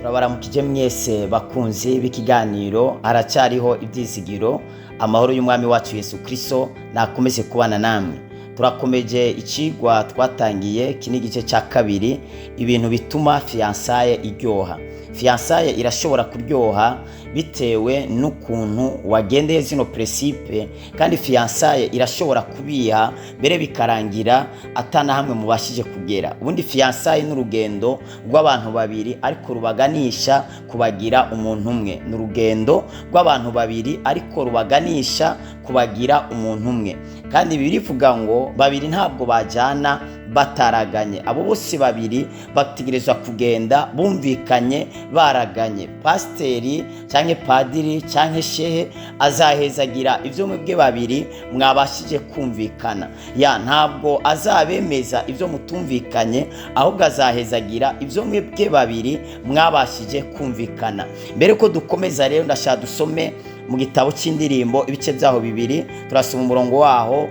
Turabaramukije mwese bakunzi b'ikiganiro haracyariho ibyizigiro. Amahoro y'Umwami wacu Yesu Kristo nakomeze kubana namwe. Turakomeje icigwa twatangiye, iki ni igice cya kabiri, ibintu bituma fiançailles iryoha. Fiançailles irashobora kuryoha bitewe n'ukuntu wagendeye zino principes, kandi fiançailles irashobora kubiha mbere bikarangira atana hamwe mubashije kugera. Ubundi fiançailles n'urugendo rw'abantu babiri, ariko rubaganisha kubagira umuntu umwe. Ni urugendo rw'abantu babiri, ariko rubaganisha kubagira umuntu umwe. Kandi birivuga ngo babiri ntabwo bajyana bataraganye. Abo bose babiri bategerezwa kugenda bumvikanye, baraganye. Pasiteri cyangwa padiri cyangwa shehe azahezagira ibyo mwebwe babiri mwabashije kumvikana. Ya, ntabwo azabemeza ibyo mutumvikanye, ahubwo azahezagira ibyo mwebwe babiri mwabashije kumvikana. Mbere ko dukomeza rero, ndashaka dusome mu gitabo cy'Indirimbo, ibice byaho bibiri. Turasoma umurongo waho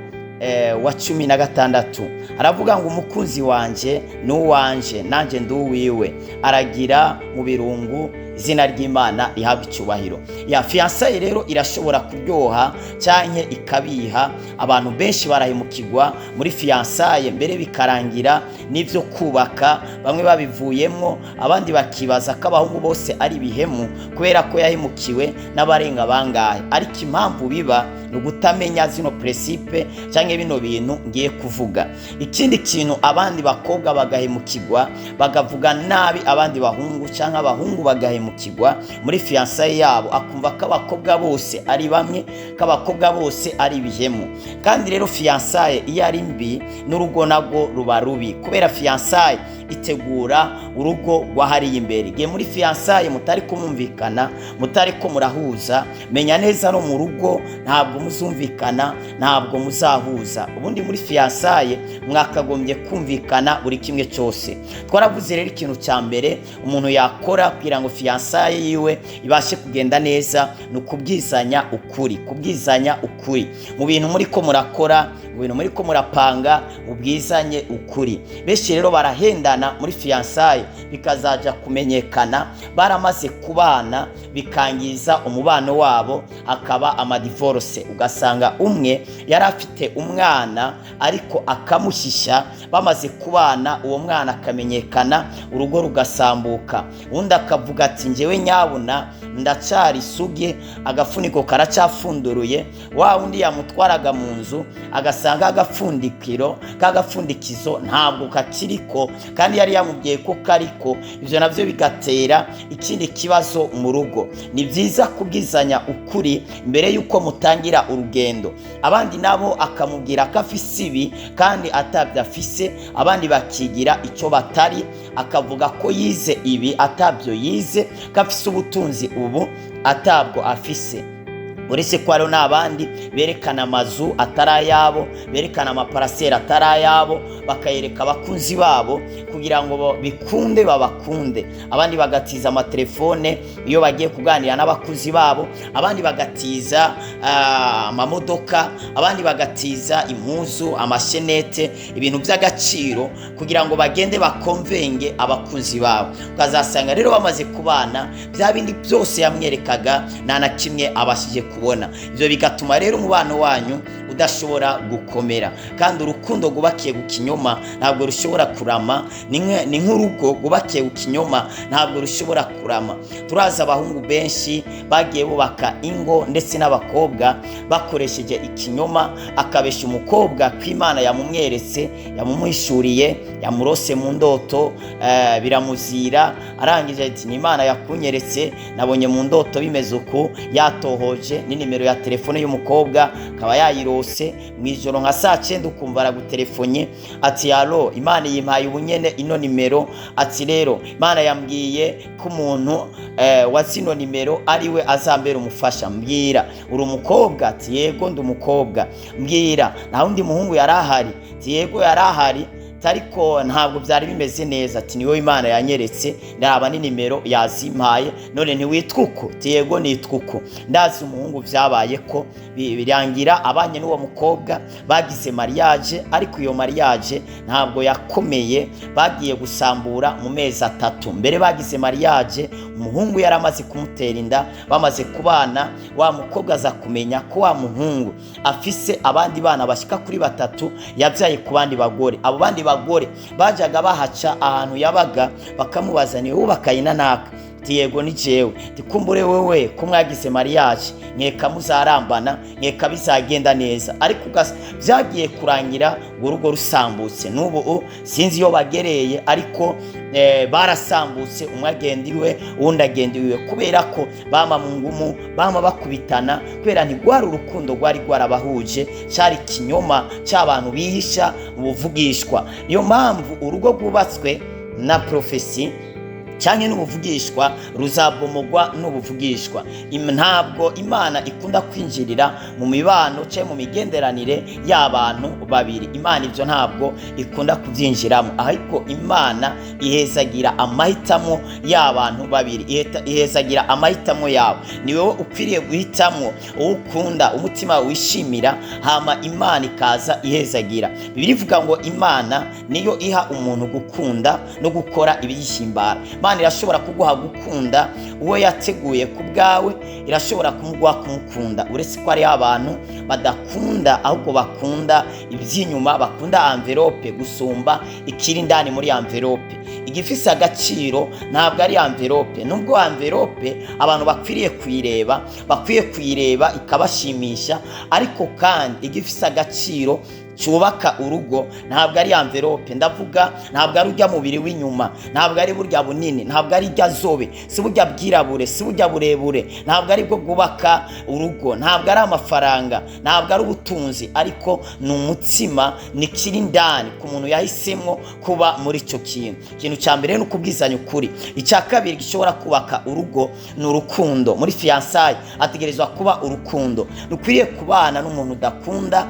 wa 16. Aravuga ngo: "Umukunzi wanje ni uwanje, nanjye ndi uwiwe, aragira mu birungu." Izina ry'Imana rihabwa icyubahiro. Ya, fiançailles rero irashobora kuryoha cyangwa ikabiha. Abantu benshi barahemukirwa muri fiançailles, mbere bikarangira n'ibyo kubaka bamwe babivuyemo, abandi bakibaza ko abahungu bose ari ibihemu kubera ko yahemukiwe n'abarenga bangahe. Ariko impamvu biba ni ugutamenya zino principes cyangwa bino bintu ngiye kuvuga. Ikindi kintu, abandi bakobwa bagahemukirwa, bagavuga nabi abandi bahungu, cyangwa abahungu bagahemukirwa muri fiançailles yabo, akumva ko abakobwa bose ari bamwe, ko abakobwa bose ari ibihemu. Kandi rero fiançailles iyo ari mbi, n'urugo narwo ruba rubi, kubera fiançailles itegura urugo rwahariye imbere. Igihe muri fiançailles mutari kumumvikana, mutari ko murahuza, menya neza no mu rugo ntabwo muzumvikana, ntabwo muzahuza. Ubundi muri fiançailles mwakagombye kumvikana buri kimwe cyose. Twaravuze rero, ikintu cya mbere umuntu yakora kugira ngo fiançailles yiwe ibashe kugenda neza ni ukubwizanya ukuri. Kubwizanya ukuri mu bintu muri ko murakora, mu bintu muri ko murapanga, mubwizanye ukuri. Benshi rero barahendana muri fiançailles, bikazaja kumenyekana baramaze kubana, bikangiza umubano wabo, hakaba amadivorce. Ugasanga umwe yari afite umwana ariko akamushyishya, bamaze kubana uwo mwana akamenyekana, urugo rugasambuka. Undi akavuga ati: "Njyewe nyabuna ndacyari isugi, agafuniko karacyapfunduruye." Wa wundi yamutwaraga mu nzu agasanga agapfundikiro k'agapfundikizo ntabwo kakiriko, kandi yari yamubwiye ko kariko. Ibyo nabyo bigatera ikindi kibazo mu rugo. Ni byiza kubwizanya ukuri mbere y'uko mutangira urugendo. Abandi nabo akamubwira ko afise ibi kandi atabyo afise. Abandi bakigira icyo batari, akavuga ko yize ibi atabyo yize, ko afise ubutunzi ubu atabwo afise. Uretse ko hariho n'abandi berekana amazu atari ayabo, berekana amaparcelles atari ayabo, bakayereka abakunzi babo kugira ngo bikunde babakunde. Abandi bagatiza amatelefone iyo bagiye kuganira n'abakunzi babo, abandi bagatiza amamodoka, abandi bagatiza impuzu, amachaînettes, ibintu by'agaciro, kugira ngo bagende baconvainque abakunzi babo. Ukazasanga rero bamaze kubana, bya bindi byose yamwerekaga nta na kimwe abashije kubona. Ibyo bigatuma rero umubano wanyu udashobora gukomera. Kandi urukundo rwubakiye ku kinyoma ntabwo rushobora kurama. Ni nk'urugo rwubakiye ku kinyoma, ntabwo rushobora kurama. Turazi abahungu benshi bagiye bubaka ingo, ndetse n'abakobwa, bakoresheje ikinyoma. Akabesha umukobwa ko Imana yamumweretse, yamumuhishuriye, yamurose mu ndoto, biramuzira. Arangije ati: "Ni Imana yakunyeretse, nabonye mu ndoto bimeze uku." Yatohoje n'inimero ya telefone y'umukobwa akaba yayirose mu ijoro nka saa 9, ukumva aragutelefone ati: "Allo, Imana yimpaye ubunyene ino nimero." Ati: "Rero Imana yambwiye ko umuntu wa zino nimero ariwe azambera umufasha. Mbwira, uri umukobwa?" Ati: "Yego, ndi umukobwa." "Mbwira, nta wundi muhungu yari ahari?" Ati: "Yego, yari ahari, ariko ntabwo byari bimeze neza." Ati: "Niwe Imana yanyeretse, ndaba ni nimero yazimpaye. None ntiwitwa uko?" Ati: "Yego, nitwa uko." Ndazi umuhungu byabaye ko birangira abanye n'uwo mukobwa, bagize mariage, ariko iyo mariage ntabwo yakomeye. Bagiye gusambura mu mezi 3. Mbere bagize mariage. Umuhungu yari amaze kumutera inda, bamaze kubana, wa mukobwa aza kumenya ko wa muhungu afise abandi bana bashika kuri 3 yabyaye ku bandi bagore. Abo bandi bagore bajaga bahaca ahantu yabaga bakamubaza, ni wubakaye na naka? Yego ni jewe. Tikumbure wewe ko mwagize mariage, nkeka muzarambana, nkeka bizagenda neza. Ariko byagiye kurangira urugo rusambutse. N'ubu sinzi iyo bagereye, ariko barasambutse, umwe agenda iwe uwundi agenda iwe, kubera ko bama mu ngumu, bama bakubitana, kubera ntigwari urukundo rwari rwarabahuje, cyari ikinyoma cy'abantu bihisha ubuvugishwa. Niyo mpamvu urugo rwubatswe na profesi canke n'ubuvugishwa ruzabomogwa n'ubuvugishwa. Ntabwo Imana ikunda kwinjirira mu mibano canke mu migenderanire y'abantu babiri. Imana ivyo ntabwo ikunda kuvyinjiramo, ariko Imana ihezagira amahitamo y'abantu babiri, ihezagira amahitamo yawe. Ni wewe ukwiriye guhitamo uwo ukunda, umutima wishimira, hama Imana ikaza ihezagira. Bibiliya ivuga ngo Imana niyo iha umuntu gukunda no gukora ibiyishimbara. Imana irashobora kuguha gukunda uwo yateguye ku bwawe, irashobora kumuguha kumukunda, uretse ko hariho abantu badakunda, ahubwo bakunda iby'inyuma, bakunda envelope gusumba ikiri indani muri envelope. Igifise agaciro ntabwo ari envelope, nubwo envelope abantu bakwiriye kuyireba, bakwiye kuyireba ikabashimisha, ariko kandi igifise agaciro cyubaka urugo ntabwo ari envelope. Ndavuga ntabwo ari urya mubiri w'inyuma, ntabwo ari burya bunini, ntabwo ari irya zobe, si burya bwirabure, si burya burebure, ntabwo ari bwo bwubaka urugo, ntabwo ari amafaranga, ntabwo ari ubutunzi, ariko ni umutsima, ni kiri indani ku muntu yahisemo kuba muri icyo kintu. Ikintu cya mbere ni ukubwizanya ukuri. Icya kabiri gishobora kubaka urugo ni urukundo. Muri fiançailles hategerezwa kuba urukundo. Rukwiriye kubana n'umuntu udakunda,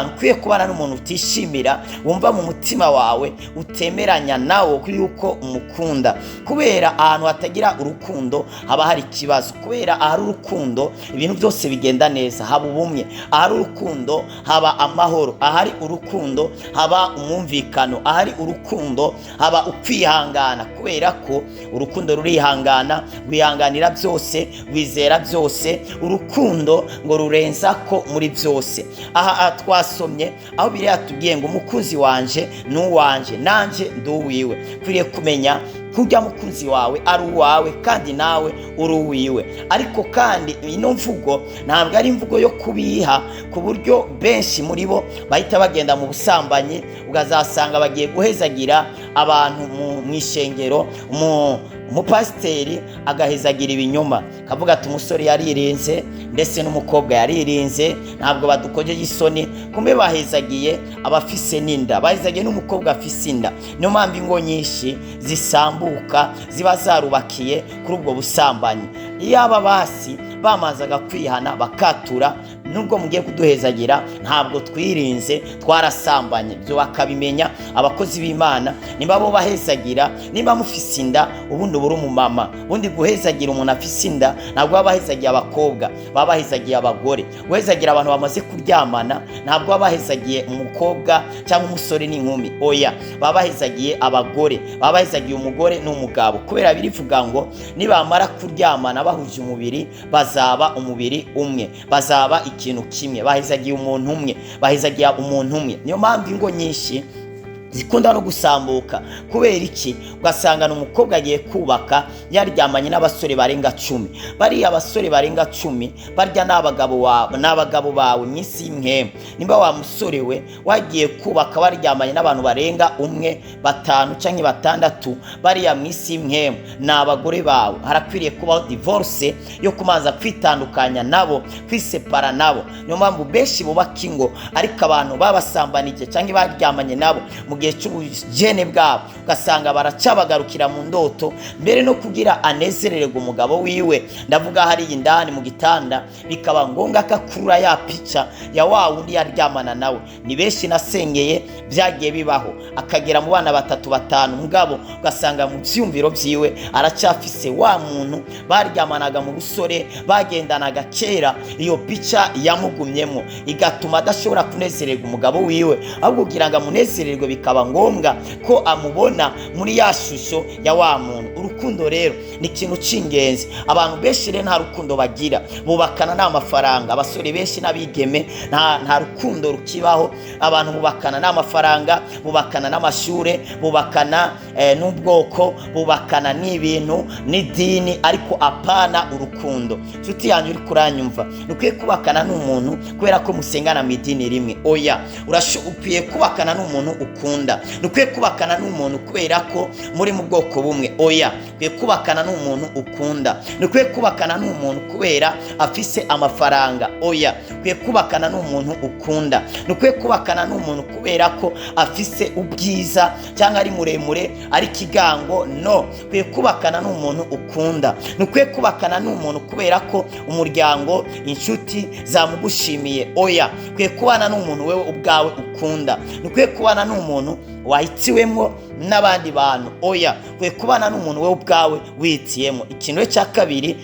rukwiye kubana n'umuntu utishimira, wumva mu mutima wawe utemeranya nawo yuko umukunda. Kubera ahantu hatagira urukundo haba hari ikibazo. Kubera ahari urukundo ibintu byose bigenda neza, haba ubumwe. Ahari urukundo haba amahoro, ahari urukundo haba umwumvikano, ahari urukundo haba ukwihangana. Kubera ko urukundo rurihangana, rwihanganira byose, rwizera byose. Urukundo ngo rurenza ko muri byose. Aha twasomye aho Bibiliya yatubwiye ngo umukunzi wanje n'uwanje, nanje nduwiwe. Kwiriye kumenya kurya mukunzi wawe ari uwawe kandi nawe uri uwiwe. Ariko kandi ino mvugo ntabwo ari imvugo yo kubiha, ku buryo benshi muri bo bahita bagenda mu busambanyi, ukazasanga bagiye guhezagira abantu mu ishengero, umupasiteri agahezagira ibinyoma, kavuga ati umusore yaririnze ndetse n'umukobwa yaririnze, ntabwo badukojeje isoni. Kumbe bahezagiye abafise n'inda, bahezagiye n'umukobwa afise inda. Niyo mpamvu ingo nyinshi zisambuka ziba zarubakiye kuri ubwo busambanyi. Iyo aba basi bamazaga kwihana bakatura, nubwo mugiye kuduhezagira ntabwo twirinze, twarasambanye, byo bakabimenya abakozi b'Imana. Niba bo bahezagira, niba mufise inda, ubundi buri umumama. Ubundi guhezagira umuntu afise inda ntabwo baba bahezagiye abakobwa, baba bahezagiye abagore. Guhezagira abantu bamaze kuryamana ntabwo baba bahezagiye umukobwa cyangwa umusore n'inkumi, oya, baba bahezagiye abagore, baba bahezagiye umugore n'umugabo. Kubera birivuga ngo nibamara kuryamana bahuje umubiri bazaba umubiri umwe, bazaba ikintu kimwe, bahezagiye umuntu umwe, bahezagiye umuntu umwe. Niyo mpamvu ingo nyinshi zikunda no gusambuka. Kubera iki? Ugasanga umukobwa agiye kubaka yaryamanye n'abasore barenga 10. Bariya abasore barenga 10 barya n'abagabo wawe, n'abagabo bawe minsi y'imwe. Nimba wa musore we wagiye kubaka baryamanye n'abantu barenga 1, 5 canke 6, bariya minsi y'imwe n'abagore bawe, harakwiriye kubaho divorce yo kumanza kwitandukanya nabo, kwisepara nabo. Niyo mpamvu benshi bubaka ingo ariko abantu babasambanije canke baryamanye nabo mu gihe cy'ubujene bwabo, ugasanga baracabagarukira mu ndoto mbere no kugira anezerererwe umugabo wiwe. Ndavuga hari indani mu gitanda, bikaba ngombwa akakurura ya pica ya wa wundi yaryamana nawe. Ni benshi nasengeye byagiye bibaho, akagera mu bana 3 5, mugabo ugasanga mu byumviro byiwe aracyafise wa muntu baryamanaga mu busore, bagendanaga kera. Iyo pica yamugumyemo igatuma adashobora kunezererwa umugabo wiwe, ahubwo kugira ngo amunezererwe bikaba ngombwa ko amubona muri ya shusho ya wa muntu. Urukundo rero ni ikintu c'ingenzi. Abantu benshi rero nta rukundo bagira, bubakana n'amafaranga. Abasore benshi n'abigeme nta rukundo rukibaho. Abantu bubakana n'amafaranga, bubakana n'amashure, bubakana n'ubwoko, bubakana n'ibintu n'idini, ariko apana urukundo. Nshuti yanjye uri kuranyumva, ntukwiye kubakana n'umuntu kubera ko musengana mu idini rimwe. Oya, ukwiye kubakana n'umuntu ukunda. Ntukwiye kubakana n'umuntu kubera ko muri mu bwoko bumwe. Oya, ukwiye kubakana n'umuntu ukunda. Ntukwiye kubakana n'umuntu kubera afise amafaranga. Oya, ukwiye kubakana n'umuntu ukunda. Ntukwiye kubakana n'umuntu kubera ko afise ubwiza cyangwa ari muremure, ari kigango. No, ukwiye kubakana n'umuntu ukunda. Ntukwiye kubakana n'umuntu kubera ko umuryango, inshuti zamugushimiye. Oya, ukwiye kubana n'umuntu wewe ubwawe ukunda. Ntukwiye kubana n'umuntu wahitiwemo n'abandi bantu. Oya, ukwiye kubana n'umuntu wewe ubwawe wihitiyemo. Ikintu cya kabiri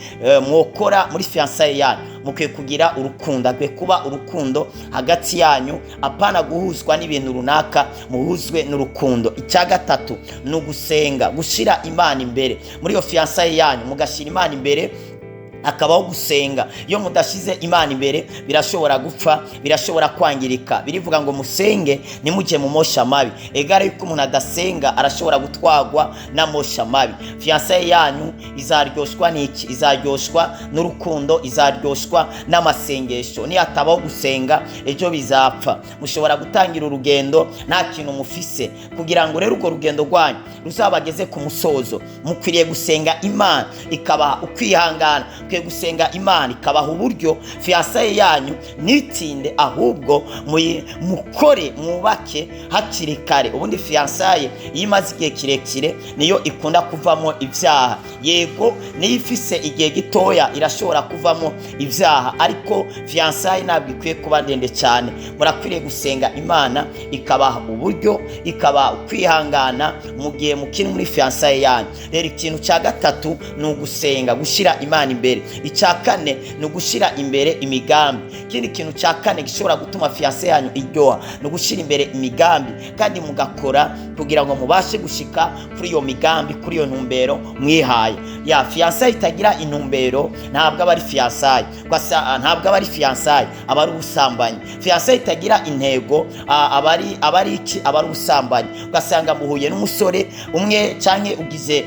mwokora muri fiançailles yanyu, mukwiye kugira urukundo. Hakwiye kuba urukundo hagati yanyu, apana guhuzwa n'ibintu runaka, muhuzwe n'urukundo. Icya gatatu ni ugusenga, gushyira Imana imbere muri iyo fiançailles yanyu, mugashyira Imana imbere, hakabaho gusenga. Iyo mudashyize Imana imbere birashobora gupfa, birashobora kwangirika. Birivuga ngo musenge ntimujye mu mosha mabi. Egare yuko umuntu adasenga arashobora gutwarwa n'amosha mabi. Fiançailles yanyu izaryoshwa n'iki? Izaryoshwa n'urukundo, izaryoshwa n'amasengesho. Nihatabaho gusenga ejo bizapfa. Mushobora gutangira urugendo nta kintu mufise. Kugira ngo rero urwo rugendo rwanyu ruzabageze ku musozo, mukwiriye gusenga Imana ikabaha ukwihangana, mukwiye gusenga Imana ikabaha uburyo fiançailles yanyu ntitinde, ahubwo mukore mwubake hakiri kare. Ubundi fiançailles iyo imaze igihe kirekire niyo ikunda kuvamo ibyaha. Yego, niyo ifise igihe gitoya irashobora kuvamo ibyaha, ariko fiançailles ntabwo ikwiye kuba ndende cyane. Murakwiriye gusenga Imana ikabaha uburyo, ikabaha ukwihangana mu gihe mukiri muri fiançailles yanyu. Rero ikintu cya gatatu ni ugusenga, gushyira Imana imbere. Icya kane ni ugushyira imbere imigambi. Ikindi kintu cya kane gishobora gutuma fiançailles yanyu iryoha ni ugushyira imbere imigambi, kandi mugakora kugira ngo mubashe gushika kuri iyo migambi, kuri iyo ntumbero mwihaye. Ya fiançailles itagira intumbero ntabwo aba ari fiançailles, ntabwo aba ari fiançailles, aba ari ubusambanyi. Fiançailles itagira intego aba ari iki? Aba ari ubusambanyi. Ugasanga muhuye n'umusore umwe, canke ugize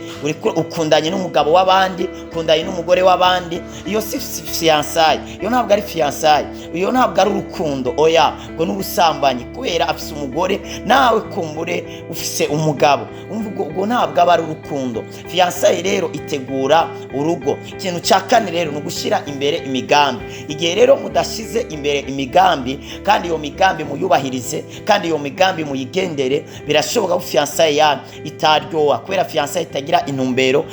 ukundanye n'umugabo w'abandi, ukundanye n'umugore w'abandi. Iyo si fiançailles, iyo ntabwo ari fiançailles, iyo ntabwo ari urukundo. Oya, ngo n'ubusambanyi, kubera afise umugore nawe kumbure ufise umugabo. Ubwo ntabwo aba ari urukundo. Fiançailles rero itegura urugo. Ikintu cya kane rero ni ugushyira imbere imigambi. Igihe rero mudashyize imbere imigambi, kandi iyo migambi muyubahirize, kandi iyo migambi muyigendere, birashoboka ko fiançailles yanyu itaryoha, kubera fiançailles itagira intumbero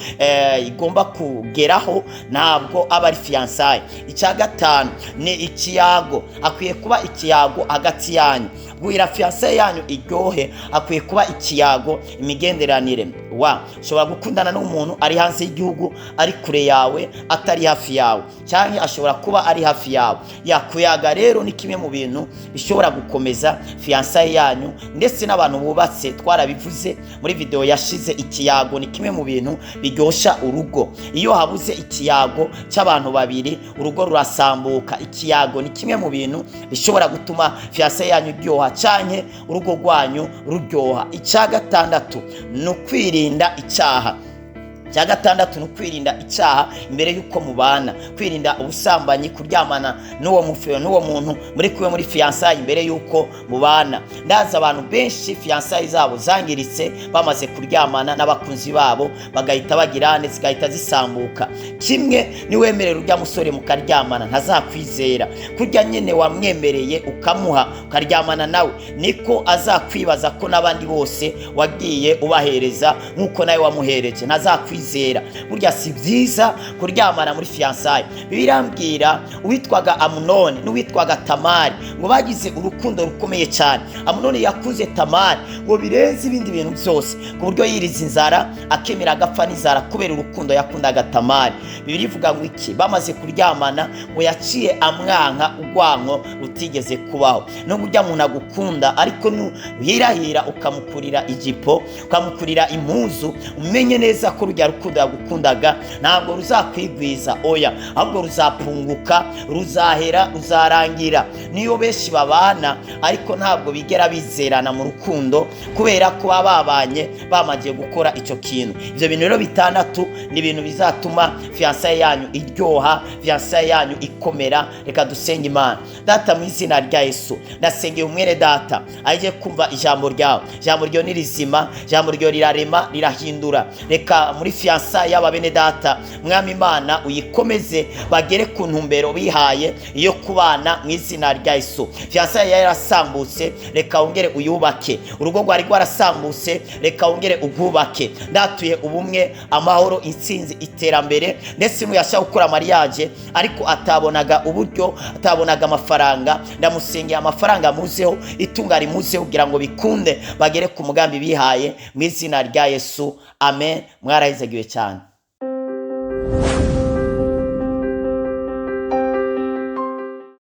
igomba kugeraho, ntabwo aba ari fiançailles. Icya gatanu ni ikiyago. Akwiye kuba ikiyago hagati yanyu. Guhira fiançailles yanyu iryohe, akwiye kuba ikiyago, imigenderanire. Wa ushobora gukundana n'umuntu ari hanze y'igihugu, ari kure yawe, atari hafi yawe, cyangwa ashobora kuba ari hafi yawe. Yakuyaga rero ni kimwe mu bintu bishobora gukomeza fiançailles yanyu. Ndetse n'abantu bubatse twarabivuze muri video yashize, ikiyago ni kimwe mu bintu biryosha urugo. Iyo habuze ikiyago cy'abantu babiri, urugo rurasambuka. Ikiyago ni kimwe mu bintu bishobora gutuma fiançailles yanyu iryoha, canke urugo rwanyu ruryoha. Icya gatandatu ni ukwirinda icyaha. Icya gatandatu ni ukwirinda icyaha imbere y'uko mubana, kwirinda ubusambanyi, kuryamana n'uwo muntu muri kumwe muri fiançailles imbere y'uko mubana. Ndazi abantu benshi fiançailles zabo zangiritse bamaze kuryamana n'abakunzi babo, bagahita bagira zigahita zisambuka. Kimwe niwemerera urya musore mukaryamana, ntazakwizera. Kurya nyine wamwemereye ukamuha ukaryamana nawe, niko azakwibaza ko n'abandi bose wagiye ubahereza nk'uko nawe wamuhereje. Ntazakwizera. kwizera. Burya si byiza kuryamana muri fiançailles. Birambwira uwitwaga Amunoni n'uwitwaga Tamari ngo bagize urukundo rukomeye cyane. Amunoni yakuze Tamari ngo birenze ibindi bintu byose, ku buryo yiriza inzara akemera agapfa n'inzara kubera urukundo yakundaga Tamari. Bibiliya ivuga ngo iki? Bamaze kuryamana ngo yaciye amwanka urwanko rutigeze kubaho. Nubwo ujya umuntu agukunda, ariko nuhirahira ukamukurira ijipo, ukamukurira impuzu, umenye neza ko rujya rukundo yagukundaga ntabwo ruzakwigwiza, oya, ahubwo ruzapunguka, ruzahera, ruzarangira. Niyo benshi babana ariko ntabwo bigera bizerana mu rukundo, kubera ko baba babanye bamaze gukora icyo kintu. Ibyo bintu rero bitandatu ni ibintu bizatuma fiançailles yanyu iryoha, fiançailles yanyu ikomera. Reka dusenge Imana. Data, mu izina rya Yesu, ndasengeye umwene data aje kumva ijambo ryawe. Ijambo ryawe ni rizima, ijambo ryawe rirarema, rirahindura. Reka muri fiançailles y'aba bene data, Mwami Imana, uyikomeze bagere ku ntumbero bihaye iyo kubana mu izina rya Yesu. Fiançailles yarasambutse, reka wongere uyubake. Urugo rwari rwarasambutse, reka wongere urwubake. Ndatuye ubumwe, amahoro, intsinzi, iterambere. Ndetse n'uyashaka gukora mariage ariko atabonaga uburyo, atabonaga amafaranga, ndamusengeye amafaranga amuzeho, itunga rimuzeho, kugira ngo bikunde bagere ku mugambi bihaye mu izina rya Yesu. Amen. Mwarahizagiwe cyane.